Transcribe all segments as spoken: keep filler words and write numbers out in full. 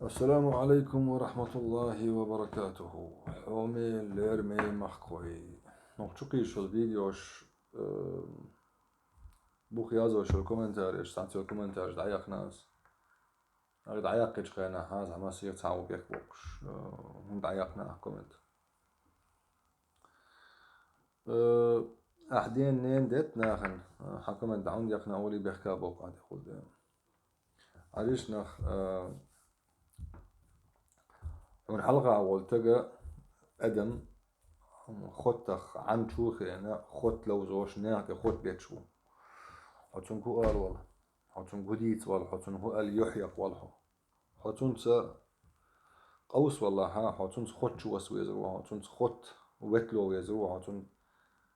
Ассаламу Ӏалайкум ва рахьматуллахӀи ва баракатухӀу. Хьоме лераме махкахой. Нохчо кхийсал видеош, э, бух язошал комментареш, цхьацца комментареш дӀаяхна аз. Ай дӀаяхкхича хьайна хьаза масех цхьа вукъех боккхуш, э, хӀунда дӀаяхна коммент. Э, ахь ден нен детта нахана, э, хьан коммент дӀа хӀунда яхна олий бехка боккху ахь тӀехула ден. Ӏариш нах, э, хьуна хьалха волу тага адам, м, хоттах Ӏан чу хиъна, хотт ловзош, нехан тӀе хотт бетташ ву. Хьо цунга хӀу ала вала? Хьо цунга хӀу дийца вала? Хьо цунна хӀу аьлла юьхь яккха вала хьо? Хьо цунца къовса валахьа, хьо цунца хотт чу васа везар ву, хьо цунца хотт веттало везар ву, хьо цунна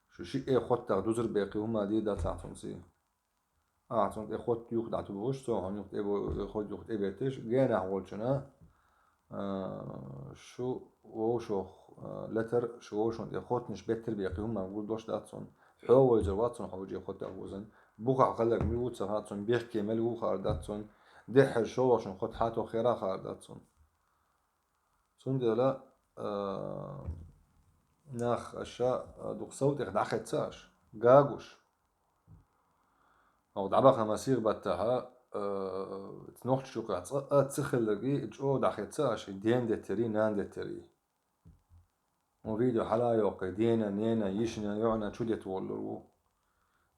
шу шиъ хоттах дузар беккхи хӀума дийр дац ахь цунций. Ахьа цунна тӀе хотт юха дӀатубуш, цо хьуна юха тӀе бо-, хотт юха тӀе бетташ, генахь волчунна, а, шу вовшах, а, латар, шу вовшан тӀе хоттанаш беттар беккхи хӀума гур дош дац цунна. Хьо войзар вац цунна, хьо вуьжий хоттах вузан. Бухахь хилларг мила ву ца хаьа цунна, бехке мел ву хаар дац цунна. Дехьара шолгӀачун хотт хьан тоххера хаар дац цунна. Цундела, а, нах аша, а, дукха сов тӀех дӀахеца аша, гагуш. Оха дӀабахана масех баттахьа, а, нохча юкъа цкъа а ца хилларг и чӀогӀа дӀахеца аша, и ден деттарий, нан деттарий. Ун видео хьала а йоккхий, дена, нена, йишина, йоӀна чу детта воллур ву.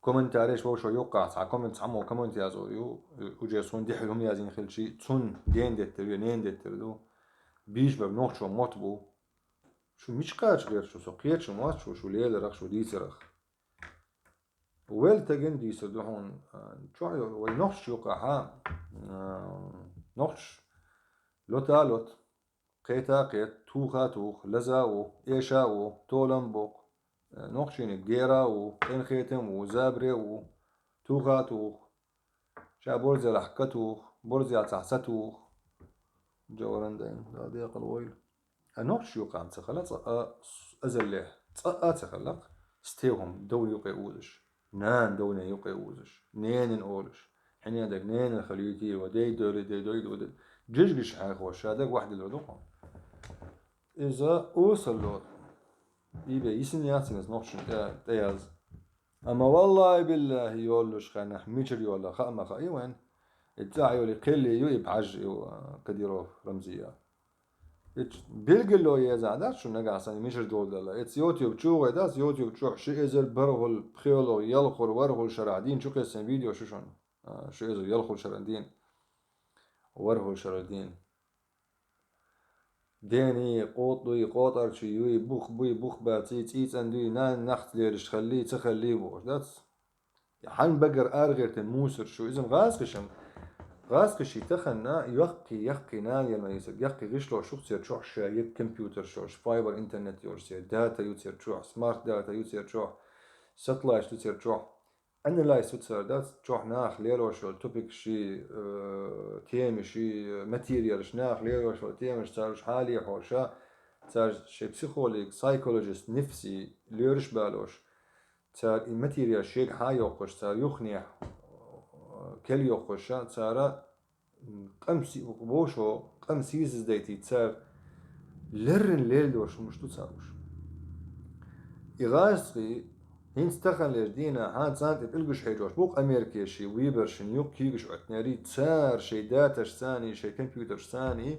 Комментареш вовшо юккъахь цхьа коммент, цхьаммо коммент язор ю, уже суна дехьа хӀума язйина хилчий, цунна ден деттар ю, нен деттар ду. Бийш бара нохчо мотт бу. Шу мича кхача гӀерта шу, со кхечун вац шу, шу леларах, шу дийцарах. Вел тагин дийцар ду хьуна, а, чохь йо-, вай нохча юккъахьа, а, нохча лота а лот. Кхета а кхет, туха а тух, лаза а ву, эша а ву, толам а боккху, э, нохчийни гера а ву, къинхетам а ву, забаре а ву, туха а тух, ша борзелахь ка тух, борзел цхьа ца тух. Джаваран дайн, да декъал войла. А нохча юкъам ца хала цкъа а с-, азаллехь, цкъа а ца халлакх, стехум дов юкъе узаш. Нана довне юкъе узаш, ненан олуш. Хьинедаг ненан халуьйтий ва, дей дойли, дей дойду ва, дей. Жижигаш хьайхош, ша даг вахь дилла дукха. Иза усалло. Ибе йисина яц иза нохчун тӀе, тӀе яз. Амма валлахӀи биллахӀи йоллуш ханах мичар йолла, хаа ма хаий вайн. И цӀа йоли кхелли ю и бхьаж ю, а, Кадиров Рамзия. Эц билгало еза дац шу нагахь санна мичара долу дала. Эц YouTube чу гӀе дац, YouTube чохь ши эзар бархӀал пхиоло ялхур вархӀал шарахь дийна чу кхессан видео шу шуна. А, ши эзар ялхур шаран дийна. ВархӀал шаран дийна. Дени, къотӀуй, къотӀарчий юй, бух буй, бух баций, цӀийцӀан дуй, нан нахца лериш халлий, ца халлий бохуш дац. Хьан багара арагӀертан мусор шу, иза гӀазкхишан. ГӀазкхиший таханна яккхий, яккхий нана ян ма йисаг, яккхий гӀишло шух цер чохь ша, я компьютер шош, файбер интернет йолуш цер, дата ю цер чохь, смарт дата ю цер чохь, сателлайт ю цер чохь. Анализ ю цер дац, чохь нах лелош йолу топик ши, э, тема ши, э, материалаш нах лелош йолу темаш цараш хьалехьоша, цараш ши психолог, psychologist, нифси лоьраш балош. Цара и материал шега хьан йоккхуш, цара юхнехь, э, кел йоккхуша, цара, м, къам си-, вовшо, къам сийсаздайтий цара леррина лелдош хӀумаш ду цара уш. И гӀазкхий, хӀинца таханлерчу дийнахь хьан царна тӀе пӀилгаш хьежош бу-кх Америкеший, вибаршин юккъе кийгаш Ӏоьттинарий, цара шайн даташ царний, шайн компьютерш царний,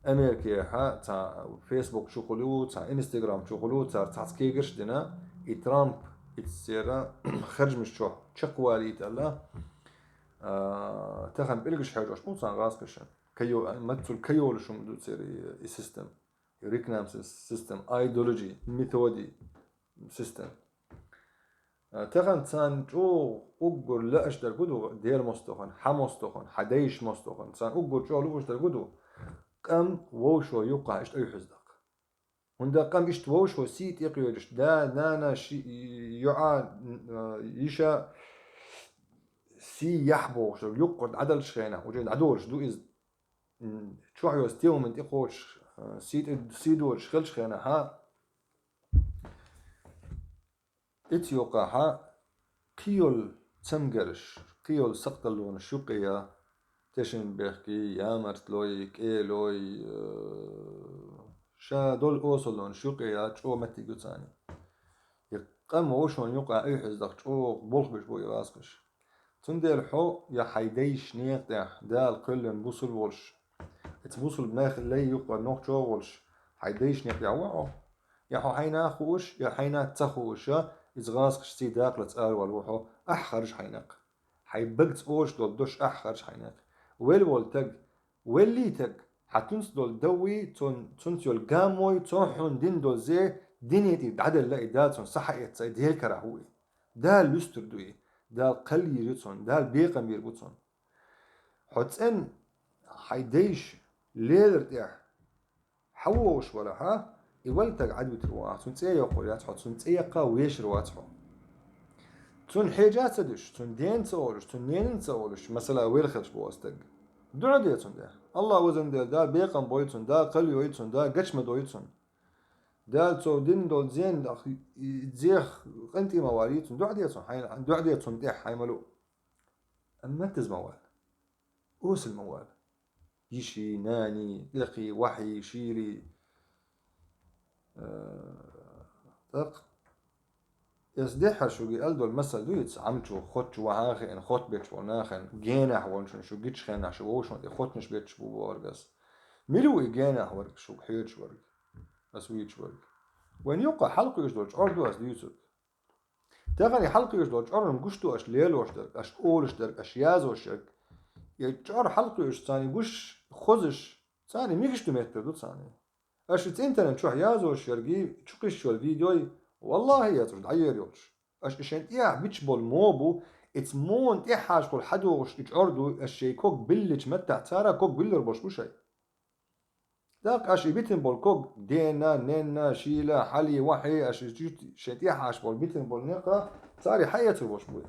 Америкехьа цхьа Facebook чухула ву, цхьа Instagram чухула ву, цара цхьацца кегаш а дина, и Трамп, и церан харжамаш чохь чекхвалийта аьлла, а, тахана пӀилгаш хьежош бу царна гӀазкхаша. Кайо-, маццул кайолуш хӀума ду церан и, и система. И рикнам сис-, система, ideology, методи система. А, тахана царна чӀогӀа уггар лааш дерг хӀу ду, Дела мостагӀа, хьан мостагӀа, хьан дайша мостагӀа, царна уггар чӀогӀа лууш дерг хӀу ду, къам вовшо юккъахь иштта айхьуздаккха. ХӀунда къам иштта вовшо сий тӀекхоьдуш, да, нана, ши, йоӀа, н-, а, йиша сий яхь бохуш, юккъара дӀадалчу хенахь, уже дӀадолуш ду иза. М, чохь йоцу тевман тӀекхочуш, а, сий тӀе, сий доцуш хилчу хенахьа, Эца юкъахьа кхийолу цамгарш, кхийолу сакъдаллонаш юккъе я, тешнабехкий, ямартлой, кӀелой, э, ша долу осаллонаш юкъе яц, чӀогӀа меттиг ю царна. И къам вовшашна юкъахь уьйхьаздаха чӀогӀа болх беш бу и гӀазкхаш. Цундела хьо я хьайн дайша некъа тӀехь, Дала кхоьллина бусулба волуш, эца бусулба нах лай юкъара нохчо а волуш, хьайн дайша некъа тӀехь ву хьо, я хьо хьайна а хууш, я хьайна а ца хууш, я иза гӀазкхашций дакъалаца аравала ву хьо, ахь харжа хьайна некъ. Хьайн багца олуш долу дош ахь харжа хьайна некъ. Велла волу таг, веллий таг, хьан цунца долу даввий, цун-, цунца йолу гаммой, цо хьуна дина долу зе, дине тӀе дӀаделла и да, цунна сахьаэццай Делан карахь ву и. Дала луьстур ду и. Дала кхаллийр ю цунна, Дала бекхам бийр бу цунна. Хьо цӀена хьайн дайша лелар тӀехь хьавогӀуш валахь, и валла таг Ӏадвитар ву ахь, цунна цӀе йоккхур яц хьо, цунна цӀе яккха вешар вац хьо. Цунна хьежа а ца дуьсуш, цунна дена ца олуш, цунна ненан ца олуш, масала, велла хилча боху стаг. ДуӀа де цунна тӀе. Аллах везан Дела, Дала бекхам бойла цунна, Дала кхаллайойла цунна, Дала гечма дойла цунна. Дала цо дина долу зен, и зех къинтӀера ма валийла цунна, дуӀа де цунна, хьайн, дуӀа де цунна тӀехь, хьайн ма луъу. Амма меттаза ма вала. Осал ма вала. Йиший, наний, тӀехий, вахьий, шийрий. Э, тӀаккха эс дехьара шуьга аьлла долу масал ду иза, Ӏамчу, хоттачу вахьа а хиъна, хоттабечу волу нахана, генахь волчунна шу гиччу хенахь шу вовшашна тӀе хоттанаш бетташ бу бохург ас. Мила ву и генахь верг, шуьга хьоьжуш верг? Ас вуьйцуш верг. Вайн юккъахь хьалакхуьуш долу чӀор ду ас дуьйцург. Тахана и хьалакхуьуш долу чӀорна гуш ду аша лелош дерг, аша олуш дерг, аша язош ерг. И чӀор хьалакхуьуш царна гуш, хозуш, царна мегаш ду меттар ду царна. Аша цӀинтаран чохь язош ерг, чу кхиш йолу видеой, валлахӀи, яцуш дӀаер йолуш. Аша и шайн тӀехь бича болу мо бу, эца мона тӀехьашкахула хьадогӀуш и чӀор ду, аша шайн ког биллича меттехь цара ког биллар болуш бу шайн. ТӀаккха аша и битина болу ког, дена, ненна, шийла, хьали, вахьи, аша и чуьйта шайн тӀехьаш болу битина болу некъа, цара хьаэцар болуш бу.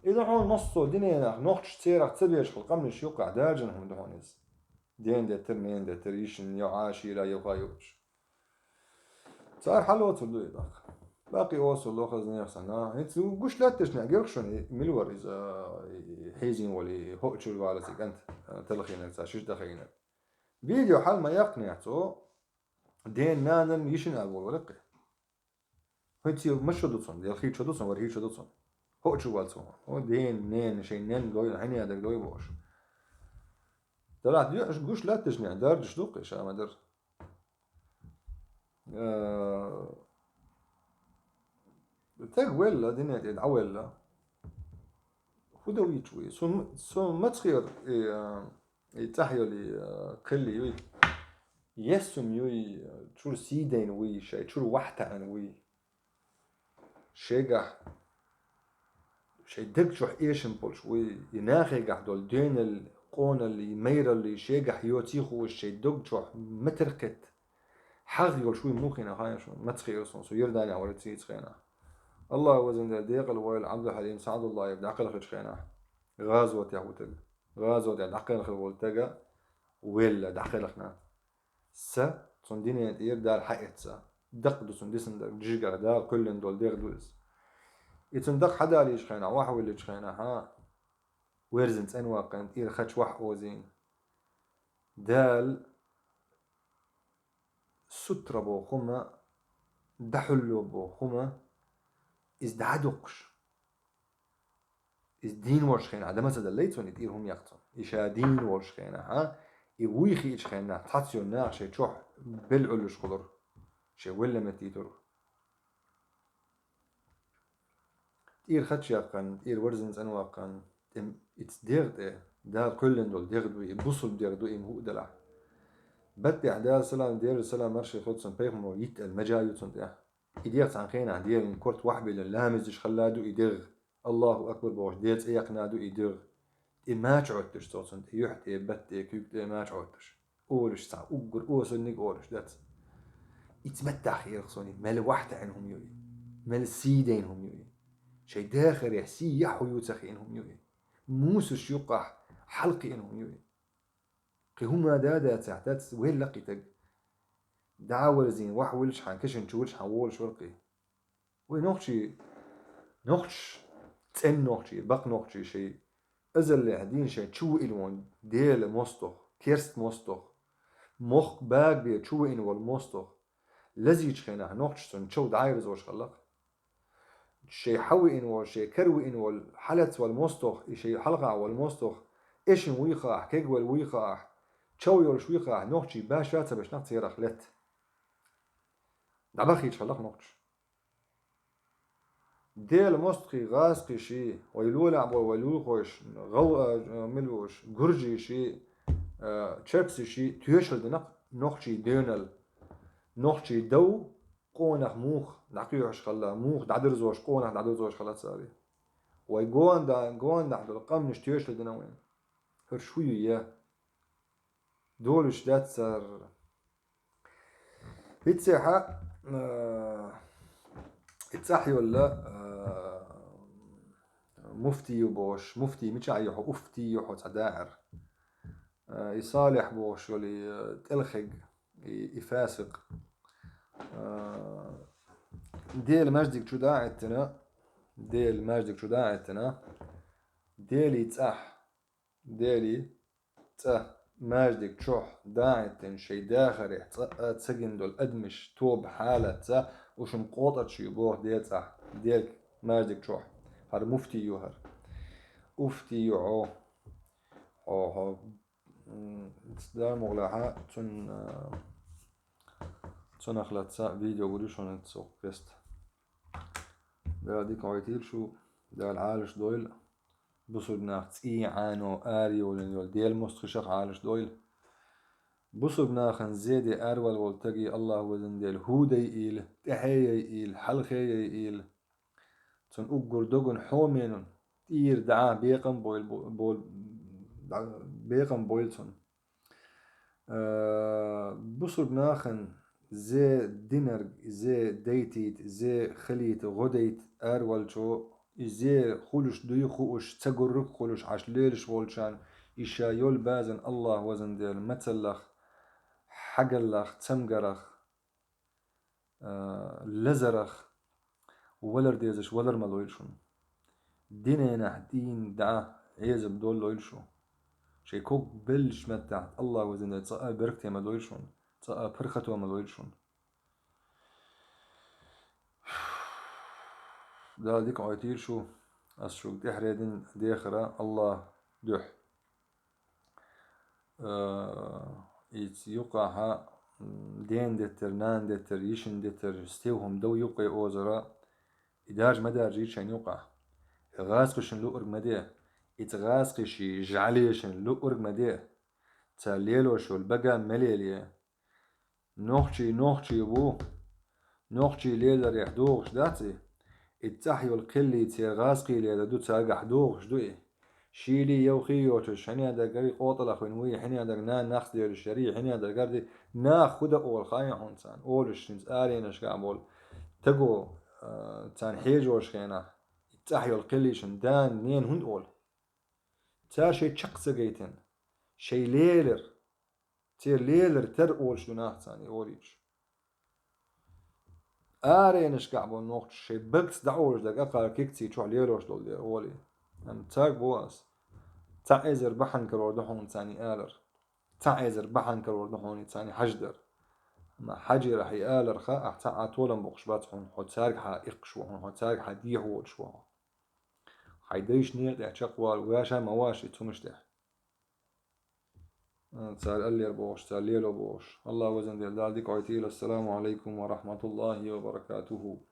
И ду хьуна массо а диненах, нохчаш церах ца безаш хилла къаьмнаш юккъехь даржина хӀума ду хьуна иза. Ден деттар, нен деттар, йишин йо Ӏа, шийла йо ха йолуш. Цара хьалоцур ду и тӀаккха. Баккхий осал ло хаза нехан санна. ХӀинца гуш лаьтташ неӀ гира шуна, и мила вара иза, и хьийзина волу, и хӀоъ чуьра валац и кӀант, а, талхийнарг цхьа шиш дахийнарг. Видео хьал ма яккхинехь цо, ден нанан йишин ала волу вара кхе. ХӀинца ма шо ду цунна, ялхий шо ду цунна, вархий шо ду цунна. ХӀоъ чу валц ву. О, ден, нен, шайн нен дой, хьенедаг дой бохуш. Делахь дуьхьаш гуш лаьтташ неӀ, даржаш ду кхе, ша ма дара. Э, таг велла, дине тӀе дӀавелла. ХӀун дан вийчу вуй? Цун, цун мацхера и, э, и цӀахь йолу, э, кхелли юй? Ессум юй, чуьра сий дайна вуй, шайн чуьра вахь таьӀна вуй? Шегахь, шайн даг чохь эшам болуш вуй, и нахегахь долу доьналли, къоналли, майралли, шегахь йоций хууш, шайн даг чохь ма таркхетта. ХьагӀ йолуш вуй муххина хьайна шуна, маца хиира суна, со Йорданехь вара цийца хенахь. Аллах везан Дела декъала войла Абдулхьалим Саадуллаев дӀакхелхачу хенахь. ГӀазотехь ву таг. ГӀазотехь дӀакхелхина волу тага велла дӀакхелхина. Са цунна динен тӀера Дала хьаэцна. Даккха ду цунна дисина дерг, жижигах Дала кхоьллина долу дегӀ ду иза. И цунна даккха хьадалийчу хенахь, вахьавилличу хенахь, хьан верзина цӀена ваккхина, тӀера хача вахьа озийна. Дала сутра боху хӀума, дӀахьулло боху хӀума, иза дӀадоккхуш. Иза дийна волуш хенахь, дан ма ца даллай цунна, и тӀера хӀума яккха цунна. И ша дийна волуш хенахь, а, и вуй хиъчу хенахь, цхьацца йолу наха шайн чохь белла Ӏуьллуш хуьлура, шайн велла меттийтура. ТӀера хача яккхина, тӀера варзина цӀена ваккхина, тӀем ица дегӀ тӀе, Дала кхоьллина долу дегӀ ду, и бусулба дегӀ ду, и ма хӀуъ делахь. Баттехь Дала салам, Дела салам маршалла хуьлда цунна, пайхамаро йиттина маьжа ю цунна тӀехь. И дегӀ цхьана хенахь Делан корта вахьабиллина ламазаш хилла ду и дегӀ. Аллаху акбар бохуш, Делан цӀе яьккхина ду и дегӀ. И мача Ӏоттуш цо цунна тӀе, юьхь тӀе, батта тӀе, куьйга тӀе мача Ӏоттуш. Олуш цхьа уггар осанниг олуш дац. Ица меттахь хиира суна, мел вахьа таьӀна хӀума ю и. Мел сий дайна хӀума ю и. Шайн дахарехь сий яхь хӀу ю ца хиъна хӀума ю и. Мусаш юккъахь хьалакхиъна хӀума ю и. Кхин хӀума да а дацахь, дац велла кхин таг. ДӀа а варзийна, вахьа вуьллуш хьан, кешан чу вуьллуш хьан волуш вара кхин. Вай нохчий, нохчаш, цӀена нохчий, бакъ нохчий шайн Азаллехь дийна шайн чу виъна волу Делан мостагӀа, керста мостагӀа, мохк багабе чу виъна волу мостагӀа, лазийчу хенахь нохчашна чов дӀаерзош хилла-кх. Шайн хьан виъна волу, шайн кара виъна волу, хьалаца волу мостагӀа, и шайн хьалха волу мостагӀа, эшна вуй хаахь, кегвелла вуй хаахь, чов йолуш вуй хаахь, нохчий баша а ца беш нах церах летта. ДӀабахийча хилла-кх нохчаш. Делан мостагӀий, гӀазкхий ший, вай лолахь болу вай лулахойш, гӀал-, а, мила вуш, гуржий ший, а, черксий ший тоьшалла дина-кх нохчий доьналла, нохчий дов, къонах муха дӀакхоьхьуш хилла, муха дӀадирзош, къонах дӀадирзош хилла цара. Вай гонда-, гондахь долу къаьмнаш тоьшалла дина вайна. ХӀара шу ю я? Долуш дац цара. ХӀинццехьа, а, и цӀахь йолла, а, муфти ю бохуш, муфти мичахь ю хьо, уфти ю хьо цхьа даӀар. А, и Салихь бохуш йолу, и, а, тӀелхиг, и, и фасикъ. А, Делан маьждиг чу дӀа а Ӏеттина, Делан маьждиг чу дӀа а Ӏеттина, Делий цӀахь, Делий цӀа маьждиг чохь дӀа а Ӏеттина, шайн дахарехь цкъа а ца гина долу адамаш тоба хьалаца, уьш-м къотӀарчий ю боху Делан цӀахь, Делан маьждиг чохь. ХӀара муфти ю хӀара. Уфти ю хьо. Хьо, хьо, м, Дала мукъ лахь, цунна, а, цунах лаьцна видео гур ю шуна цо крест. Дала дика гӀойтийла шу, Дала Ӏалаш дойла. Бусург нах цӀий Ӏано ара йолийна йолу Делан мостагӀашах Ӏалаш дойла. Бусург нахана зе де аравала волу стаге Аллах везан Дела хӀу дайийла, тӀаьхье яйийла, хьалхе яйийла. Цунна уггар доган хьоменан тӀера дӀа бекъам бойла, бо-, бо-, дӀа-, бекъам бойла цунна. А, бусург нахана зе динарг, зе дайтийта, зе хилийта, гӀо дайта араваьллачо, и зе хуьлуш дуй хууш, ца гурриг а хуьлуш, Ӏаш лелаш волчарна, и ша йолу базан Аллах везан Дела мацаллах, хьагаллах, цамгарах, а, лазарах валар дезаш валар ма лойла шуна. Диненахь дийна дӀа Ӏезаб доллойла шу. Шайн ког беллачу меттехь Аллах везан Дела цкъа а беркате ма дойла шуна, цкъа а паргӀато ма лойла шуна. Дала дика гӀойтийла шу, ас шуьга тӀаьхьаредина дехара Аллах дуьхьа. Э, иза юкъахьа, м, ден деттар, нан деттар, йишин деттар, стевхам дов юкъе озара, и даржа ма даржийта шайна юкъахь. И гӀазкхашна луург ма де, и цу гӀазкхаший жӀалешна луург ма де. Цара лелош йолу бага ма лелае. Нохчий нохчий ву. Нохчий леларехь догӀуш дац и? И цӀахь йолу кхеллий церан гӀазкхий лелар ду, царгахь догӀуш ду и? Шийли йовхий йоцуш, хьенех дагар и къотӀалах вина вуй, хьенех дагар нана нахс делаш яр и, хьенех дагар ди, нах хӀу дан олу хаий хьуна царна, олуш хӀинца аренашкахь болу таго, а, царна хьежош хенахь, и цӀахь йолу кхеллийшна дана, нена хӀунда олу? Цара шайн чекх ца гайтина, шайн лелар, церан лелар тера олуш ду нах царна и олуьйтуш. Аренашкахь болу нохчаш шайн багца дӀаолуш дерг акхар кикций чохь лелош долу дела олий. Амма цаьрга боху ас: цхьа эзар бахьана карор ду хьуна царна и алар. Цхьа эзар бахьана карор ду хьуна и царна хьаждар. Амма хьажийра хьан и алар хаьа, ахь цхьа а толам боккхуш бац хьуна, хьо цаьргахьа иккхаш ву хьуна, хьо цаьргахьа дехьа волуш ву хьо. Хьайн дайшна некъа тӀехь чекхвала ваша ма ваша и цунаш тӀехь. Цара аллера бохуш, цара лело бохуш. Аллах везан Дела, Дала дика гӀойтийла. Ассаламу алайкум ва рахматуллахи ва баракатуху.